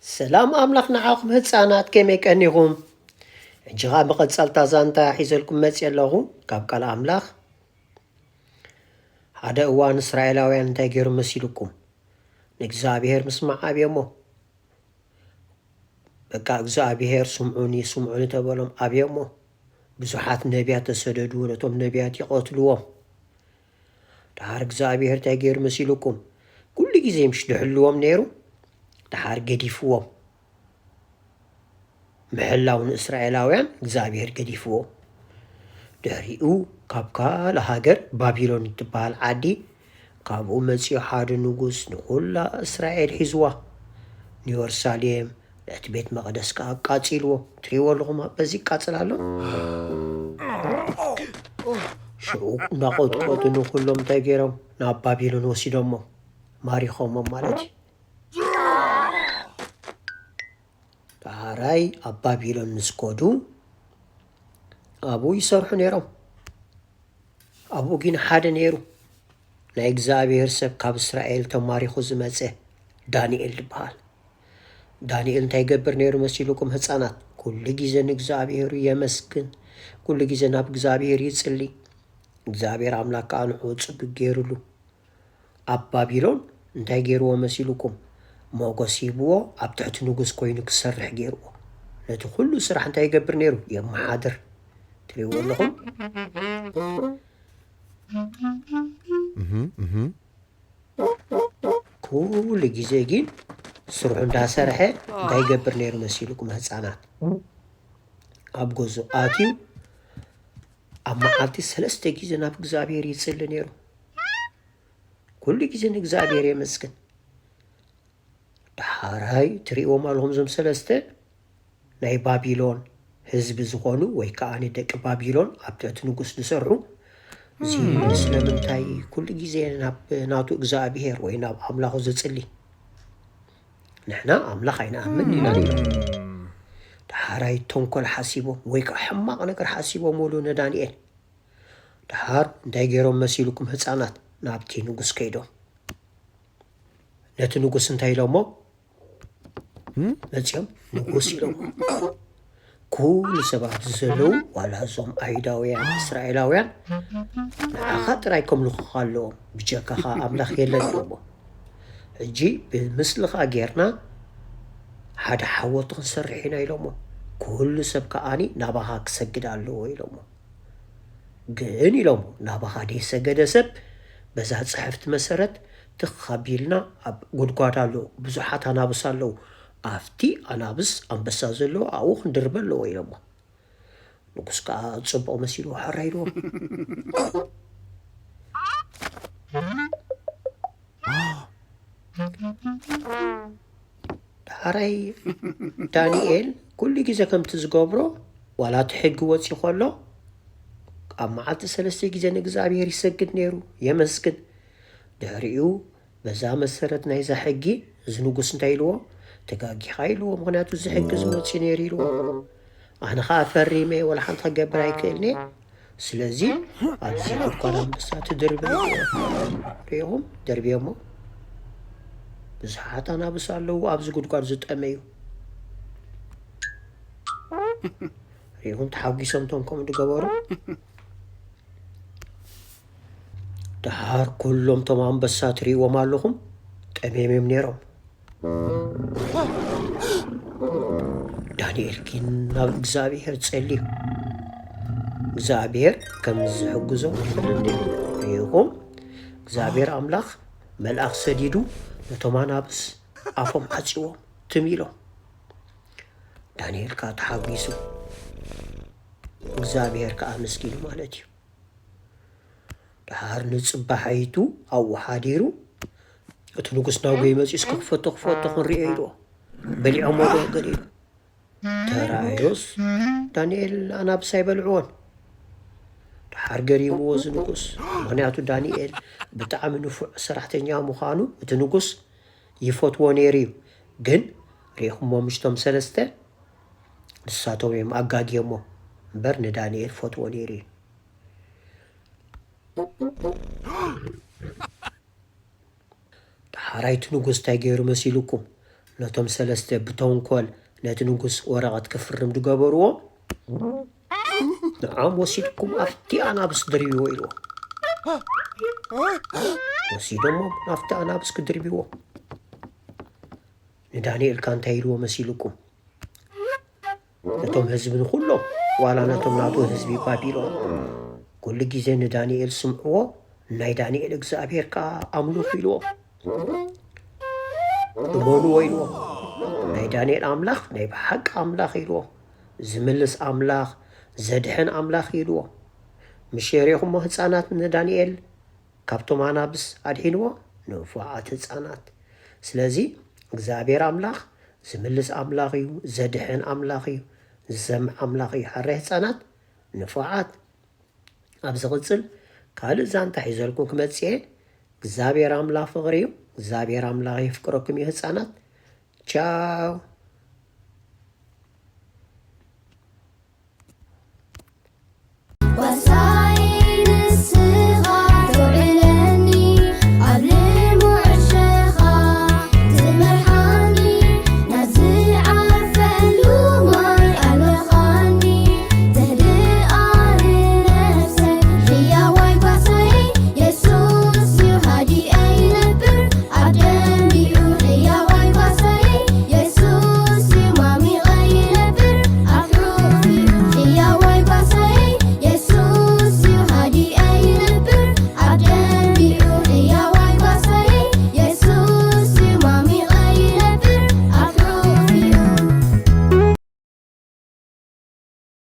ሰላም ኣምላኽ ንዓኹም ህፃናት፣ ከመይ ቀኒኹም? ሕጂ ኸዓ መቐጸልታ ዛንታ ሒዘልኩም መፅእ ኣለኹ ካብ ቃል ኣምላኽ። ሓደ እዋን እስራኤላውያን እንታይ ገይሩ መሲልኩም? ንእግዚኣብሔር ምስማዕ ኣብዮሞ። በቃ እግዚኣብሔር ስምዑኒ፣ ስምዑኒ ተበሎም ኣብዮሞ። ብዙሓት ነቢያት ተሰደዱ፣ ነቶም ነቢያት ይቐትልዎም። ደሓር እግዚኣብሔር እንታይ ገይሩ መሲልኩም? ኩሉ ግዜ ምሽ ድሕልዎም ነይሩ፣ ደሓር ገዲፍዎም። ምሕላው ንእስራኤላውያን እግዚኣብሔር ገዲፍዎም። ድሕሪኡ ካብ ካልእ ሃገር ባቢሎን እትበሃል ዓዲ ካብኡ መጺኡ ሓደ ንጉስ ንኹላ እስራኤል ሒዝዋ። ንዮርሳሌም ነቲ ቤት መቕደስ ከኣ ኣቃጺልዎ። ትሪእዎ ኣለኹም በዚ ይቃጸል ኣሎ። ሽዑ እናቐጥቀጡ ንኹሎም እንታይ ገይሮም ናብ ባቢሎን ወሲዶሞ ማሪኾሞም ማለት እዩ። ዳሕራይ ኣብ ባቢሎን ምስ ከዱ ኣብኡ ይሰርሑ ነይሮም። ኣብኡ ግን ሓደ ነይሩ፣ ናይ እግዚኣብሔር ሰብ ካብ እስራኤል ተማሪኹ ዝመጸ ዳንኤል ዝበሃል። ዳንኤል እንታይ ይገብር ነይሩ መሲልኩም ህፃናት? ኩሉ ግዜ ንእግዚኣብሔሩ የመስግን። ኩሉ ግዜ ናብ እግዚኣብሔር ይጽሊ። እግዚኣብሔር ኣምላክ ከዓ ንዕኡ ጽግግ ገይሩሉ። ኣብ ባቢሎን እንታይ ገይርዎ መሲልኩም? ሞገስ ሂብዎ፣ ኣብ ትሕቲ ንጉስ ኮይኑ ክሰርሕ ገይርዎ። ነቲ ኩሉ ስራሕ እንታይ ይገብር ነይሩ? የመሓድር። ትሪእዎ ኣለኹም? ኩሉ ግዜ ግን ስርሑ እንዳሰርሐ እንታይ ይገብር ነይሩ መሲልኩም ህፃናት? ኣብ ገዝኡ ኣትዩ ኣብ መዓልቲ ሰለስተ ግዜ ናብ እግዚኣብሔር ይጽሊ ነይሩ። ኩሉ ግዜ ንእግዚኣብሔር የመስግን። ደሓራይ ትሪእዎም ኣለኹም እዞም ሰለስተ ናይ ባቢሎን ህዝቢ ዝኾኑ ወይ ከዓ ንደቂ ባቢሎን ኣብ ትሕቲ ንጉስ ዝሰርሑ። እዚ ስለምንታይ ኩሉ ግዜ ናብ ናቱ እግዚኣብሔር ወይ ናብ ኣምላኹ ዝጽሊ? ንሕና ኣምላኽ ኣይንኣምን ኢና ኢሎም። ደሓራይ ተንኮል ሓሲቦም ወይ ከዓ ሕማቕ ነገር ሓሲቦምሉ ንዳንኤል። ደሓር እንታይ ገይሮም መሲልኩም ህፃናት? ናብቲ ንጉስ ከይዶም ነቲ ንጉስ እንታይ ኢሎሞ? መፂኦም ንጉስ ኢሎሞ። ኩሉ ሰብ ኣብዚ ዘለዉ ዋላ እዞም ኣይሁዳውያን እስራኤላውያን ንዓኻ ጥራይ ከምልኹኻ ኣለዎም፣ ብጀካኻ ኣምላኽ የለን ኢሎሞ። ሕጂ ብምስልኻ ጌርና ሓደ ሓወልቲ ክንሰርሕ ኢና ኢሎሞ። ኩሉ ሰብ ከኣኒ ናባኻ ክሰግድ ኣለዎ ኢሎሞ። ግን ኢሎሞ ናባኻ ደይሰገደ ሰብ በዛ ጽሕፍቲ መሰረት ትኽ ኣቢልና ኣብ ጉድጓድ ኣሎ፣ ብዙሓት ኣናብስ ኣለዉ፣ ኣብቲ ኣናብስ ኣንበሳ ዘለዎ ኣብኡ ክንድርበ ኣለዎ ኢሎሞ። ንጉስ ከኣ ጽቡቕ መሲሉ ሕራይ ኢልዎ። ዳሕራይ ዳንኤል ኩሉ ግዜ ከምቲ ዝገብሮ ዋላ እቲ ሕጊ ወጺ ከሎ ኣብ መዓልቲ ሰለስተ ግዜ ንእግዚኣብሔር ይሰግድ ነይሩ፣ የመስግን። ድሕሪኡ በዛ መሰረት ናይዛ ሕጊ እዚ ንጉስ እንታይ ኢልዎ? ተጋጊኻ ኢልዎ፣ ምኽንያቱ እዚ ሕጊ እዚ ወጺ ነይሩ ኢልዎ። ኣነ ኸዓ ፈሪመ ወላ ሓንቲ ክገብር ኣይክእልን እየ። ስለዚ ኣብዚ ጉድጓድ ኣንበሳ ትድርበ ኢልዎ። ሪኢኹም ደርብዮሞ። ብዙሓት ኣናብስ ኣለዉ ኣብዚ ጉድጓድ ዝጠመዩ። ሪኢኹም ተሓጒሶም እቶም ከምኡ ዝገበሩ። ደሓር ኩሎም እቶም ኣንበሳ ትሪእዎም ኣለኹም ጠምዮም እዮም ነይሮም። ዳንኤል ግን ናብ እግዚኣብሔር ጸልዩ። እግዚኣብሔር ከም ዝሕግዞ ይፈልጥ ነይሩ። ርኢኹም፣ እግዚኣብሔር ኣምላኽ መልኣኽ ሰዲዱ ነቶም ኣናብስ ኣፎም ዓጽዎም ትም ኢሎም። ዳንኤል ከኣ ተሓጒሱ እግዚኣብሔር ከኣ ኣመስጊኑ ማለት እዩ። ደሓር ንጽባሐይቱ ኣብኡ ሓዲሩ፣ እቲ ንጉስ ናብኡ መጺኡ፣ "እስኪ ክፈቶ፣ ክፈቶ ክንሪኦ" ኢልዎ። "በሊዖሞ ዶ?" ገለ ኢሉ ተራእዮስ፣ ዳንኤል ኣናብስ ኣይበልዕዎን። ደሓር ገሪምዎ እዚ ንጉስ፣ ምኽንያቱ ዳንኤል ብጣዕሚ ንፉዕ ሰራሕተኛ ምዃኑ እቲ ንጉስ ይፈትዎ ነይሩ እዩ። ግን ሪኢኹሞ ምሽቶም ሰለስተ ንሳቶም እዮም ኣጋግዮሞ እምበር ንዳንኤል ፈትዎ ነይሩ እዩ። ደሓራይ እቲ ንጉስ እንታይ ገይሩ መሲልኩም? ነቶም ሰለስተ ብተንኮል ነቲ ንጉስ ወረቐት ክፍርም ዝገበርዎ፣ ንዖም ወሲድኩም ኣብቲ ኣናብስ ድርብዎ ኢልዎ። ወሲዶሞ ናብቲ ኣናብስ ክድርብዎ። ንዳንኤል ከ እንታይ ኢልዎ መሲልኩም? ነቶም ህዝቢ ንኹሎም፣ ዋላ ነቶም ናቱ ህዝቢ ባቢሎን፣ ኩሉ ግዜ ንዳንኤል ስምዕዎ፣ ናይ ዳንኤል እግዚኣብሔር ከኣ ኣምልኹ ኢልዎ። እመንዎ ኢልዎ። ናይ ዳንኤል ኣምላኽ ናይ ብሓቂ ኣምላኽ ኢልዎ። ዝምልስ ኣምላኽ፣ ዘድሕን ኣምላኽ ኢልዎ። ምሽ የሪኹሞ ህፃናት ንዳንኤል ካብቶም ኣናብስ ኣድሒንዎ፣ ንፉዓት ህፃናት። ስለዚ እግዚኣብሔር ኣምላኽ ዝምልስ ኣምላኽ እዩ፣ ዘድሕን ኣምላኽ እዩ፣ ዝሰምዕ ኣምላኽ እዩ። ሕራይ ህፃናት ንፉዓት። ኣብ ዝቕጽል ካልእ ዛንታ ሒዘልኩም ክመጽእ እየ። እግዚኣብሔር ኣምላኽ ፍቕሪ እዩ። እግዚኣብሔር ኣምላኽ የፍቅረኩም እዩ ህፃናት። ቻው። What's up?